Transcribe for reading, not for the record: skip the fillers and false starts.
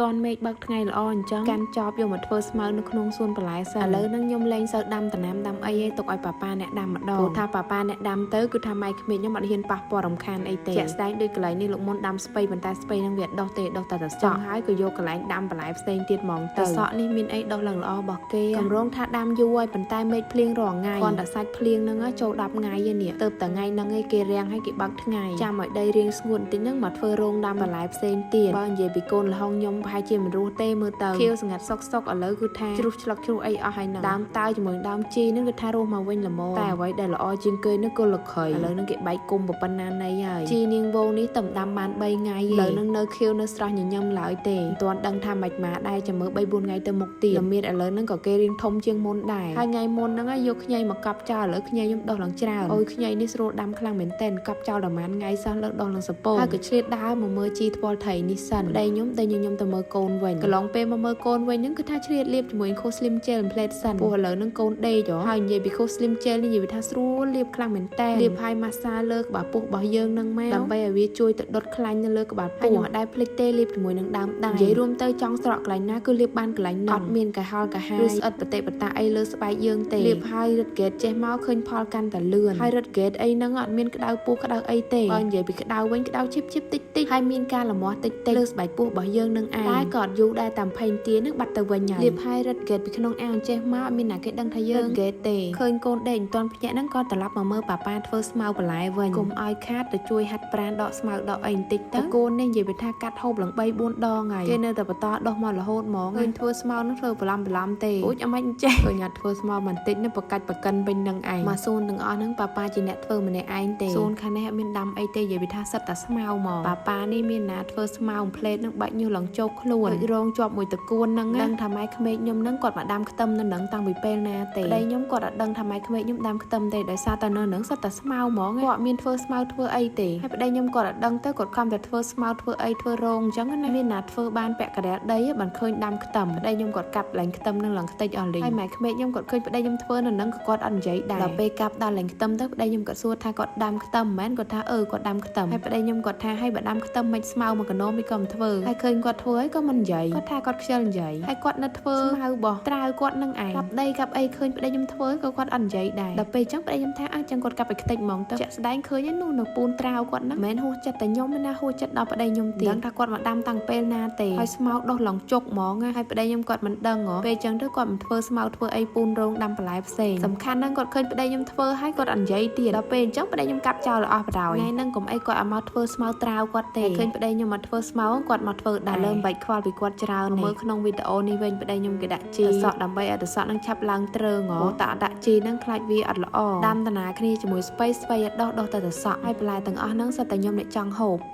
តាន់មេឃបើកថ្ងៃល្អអញ្ចឹងកាន់ចប់យកមកធ្វើស្មៅនៅក្នុងសួនបន្លែសិនឥឡូវហ្នឹងខ្ញុំលែងសូវដាំដំណាំដាំអីឯងទុកឲ្យប៉ាប៉ាអ្នកដាំម្ដងព្រោះថាប៉ាប៉ាអ្នកដាំទៅគឺថាម៉ែក្មេកខ្ញុំអត់ហ៊ានប៉ះពាល់រំខានអីទេជាក់ស្ដែងដូចកន្លែងនេះលោកមុនដាំស្ពៃប៉ុន្តែស្ពៃហ្នឹងវាអត់ដុះទេដុះតែតសក់ហើយក៏យកកន្លែងដាំបន្លែផ្សេងទៀតហ្មងទៅសក់នេះមានអីដុះឡើងល្អរបស់គេកម្រងថាដាំយូរហើយប៉ុន្តែមេឃភ្លៀងរាល់ថ្ងៃគ្រាន់តែសាច់ភ្លៀងហ្នឹងចូល10ថ្ងៃឯនេះទៅតែថ្ងៃហ្នឹងឯងគេរាំងឲ្យគេបើកថ្ងៃចាំឲ្យដីរៀងស្ងួតបន្តិចហ្នឹងមកធ្វើរោងដាំបន្លែផ្សេងទៀតបើនិយាយពីកូនល្ហុងខ្ញុំប្រហែលជាមិនរស់ទេមើលទៅខៀវស្ងាត់សុកសុកឥឡូវគឺថាជ្រុះឆ្លឹកជ្រុះអីអស់ហើយហ្នឹងដើមតៅជាមួយដើមជីហ្នឹងគឺថារស់មកវិញល្មមតែអ្វីដែលល្អជាងគេនោះគឺលខីឥឡូវហ្នឹងគេបែកគុំប៉ុណ្ណាណីហើយជីនាងវងនេះតំដាំបាន3ថ្ងៃឥឡូវហ្នឹងនៅខៀវនៅស្រស់ញញឹមឡើយទេមិនទាន់ដឹងថាម៉េចមកដែរចាំមើល3 4ថ្ងៃទៅមុខទៀតល្មៀតឥឡូវហ្នឹងក៏គេរៀងធំជាងមុនដែរហើយថ្ងៃមុនហ្នឹងយកខ្ញីមកកប់ចោលឥឡូវខ្ញីខ្ញុំដុះឡើងច្រើនអូយខ្ញីនេះស្រួលដាំខ្លាំងមែនតើកប់ចោលប្រហែលថ្ងៃសោះលើកដុះឡើងសពងហើយក៏ឆ្លៀតដើរមកមើលជីថ្ពាល់ថៃនេះសិនប្តីខ្ញុំដេញខ្ញុំទៅមើលកូនវិញកន្លងពេលមកមើលកូនវិញហ្នឹងគឺថាឆ្លៀតលាបជាមួយខូ Slim Gel ផ្លេតសិនព្រោះឥឡូវហ្នឹងកូនដេកហើយនិយាយពីខូ Slim Gel នេះនិយាយពីថាស្រួលលាបខ្លាំងមែនតើលាបហើយម៉ាស្សាលើក្បាលពោះរបស់យើងហ្នឹងមកដើម្បីឲ្យវាជួយទៅដុតខ្លាញ់នៅលើក្បាលពោះហើយខ្ញុំអត់ដែលភ្លេចទេលាបជាមួយនឹងដើមដៃនិយាយរួមទៅចង់ស្រក់កន្លែងណាគឺលាបបានកន្លែងហ្នឹងអត់មានកាហល់កាហាយឬស្អិតបតិបតាអីលើស្បែកយើងទេលាបហើយរឹតហ្គេតចេះមកឃើញផលកាន់តែលឿនហើយរឹតហ្គេតអីហ្នឹងអត់មានក្តៅពោះក្តៅអីទេបើនិយាយពីក្តៅវិញក្តៅឈិបឈិបតិចតិចហើយមានការលមាស់តិចតិចលើស្បែកពោះរបស់យើងនឹងឯងតែក៏អត់យូរដែរតាម20នាទីហ្នឹងបាត់ទៅវិញហើយលាបហើយរឹតហ្គេតពីក្នុងអាវចេះមកអត់មានណាគេដឹងថាយើងរឹតហ្គេតទេឃើញកូនដេកមិនទាន់ភ្ញាក់ហ្នឹងក៏ត្រឡប់មកមើលប៉ាប៉ាធ្វើស្មៅបន្លែវិញកុំឲ្យខាតទៅជួយហាត់ប្រានដកស្មៅដកអីបន្តិចទៅកូននេះនិយាយពីថាកាត់ហូបឡើង3 4ដងហើយគេនៅតែបន្តដោះមករហូតហ្មងឃើញធ្វើស្មៅហ្នឹងធ្វើបន្លំបន្លំទេអូចអមិនចេះឃើញអត់ធ្វើស្មៅបន្តិចនេះបកាច់បកិនវិញនឹងឯងមកសួនទាំងអស់ហ្នឹងប៉ាប៉ាជាអ្នកធ្វើម្នាក់ឯងទេសួនខាងនេះអត់មានដាំអីទេនិយាយពីថាសិតតែស្មៅហ្មងប៉ាប៉ានេះមានណាធ្វើស្មៅផ្លេតនឹងបាច់ញើសឡើងជោកខ្លួនដូចរងជាប់មួយតកួនហ្នឹងដឹងថាម៉ែក្មេកខ្ញុំហ្នឹងគាត់មកដាំខ្ទឹមនៅនឹងតាំងពីពេលណាទេប្តីខ្ញុំគាត់អត់ដឹងថាម៉ែក្មេកខ្ញុំដាំខ្ទឹមទេដោយសារតែនៅនឹងសិតតែស្មៅហ្មងគាត់មានធ្វើស្មៅធ្វើអីទេហើយប្តីខ្ញុំគាត់អត់ដឹងទៅគាត់ខំតែធ្វើស្មៅធ្វើអីធ្វើរោងអញ្ចឹងណាមានណាធ្វើបានពាក់កណ្ដាលដីបានឃើញដាំខ្ទឹមប្តីខ្ញុំគាត់កាប់ឡើងខ្ទឹមនឹងឡើងខ្ទេចអស់លីងហើយម៉ែក្មេកខ្ញុំគាត់ឃើញប្តីខ្ញុំធ្វើនៅនឹងក៏គាត់អត់និយាយដែរដល់ពេលកាប់ដល់ឡើងខ្ទឹមទៅប្តីខ្ញុំគាត់សួរថាគាត់ដាំខ្ទឹមមែនគាត់ថាអឺគាត់ដាំខ្ទឹមហើយប្តីខ្ញុំគាត់ថាឲ្យបើដាំខ្ទឹមមិនស្មៅមកកណោមិនក៏មិនធ្វើហើយឃើញគាត់ធ្វើហើយក៏មិននិយាយគាត់ថាគាត់ខ្ជិលនិយាយហើយគាត់នៅធ្វើស្មៅបោះត្រាវគាត់នឹងឯងកាប់ដីកាប់អីឃើញប្តីខ្ញុំធ្វើក៏គាត់អត់និយាយដែរដល់ពេលអញ្ចឹងប្តីខ្ញុំថាអញ្ចឹងគាត់កាប់ឲ្យខ្ទេចហ្មងទៅជាក់ស្ដែងឃើញនោះនៅពូនត្រាវគាត់ហ្នឹងមិនមែនហួសចិត្តតែខ្ញុំទេណាហួសចិត្តដល់ប្តីខ្ញុំទៀតដឹងថាគាត់មកដាំតាំងពេលណាទេហើយស្មៅដុះឡើងជុកហ្មងហើយប្តីខ្ញុំគាត់មិនដឹងហ៎ពេលអញ្ចឹងទៅគាត់មិនធ្វើស្មៅធ្វើអីពូនរោងដាំបន្លែផ្សេងសំខាន់ហ្នឹងគាត់ឃើញប្តីខ្ញុំធ្វើហើយគាត់អត់និយាយទៀតដល់ពេលអញ្ចឹងប្តីខ្ញុំកាប់ចោលអស់បណ្ដោយថ្ងៃហ្នឹងកុំអីគាត់ឲ្យមកធ្វើស្មៅត្រាវគាត់ទេឃើញប្តីខ្ញុំមកធ្វើស្មៅគាត់មកធ្វើដែរលើមិនបាច់ខ្វល់ពីគាត់ច្រើនមើលក្នុងវីដេអូនេះវិញប្តីខ្ញុំគេដាក់ជីសក់ដើម្បីឲ្យទឹកសក់នឹងឆាប់ឡើងទ្រើងហ៎តាដាក់ជីហ្នឹងខ្លាចវាអត់ល្អដាំតាណាគ្នាជាមួយស្ពៃស្ពៃអត់ដោះដោះតែទឹកសក់ហើយបន្លែទាំងអស់ហ្នឹងសិតតែខ្ញុំអ្នកចង់ហូប។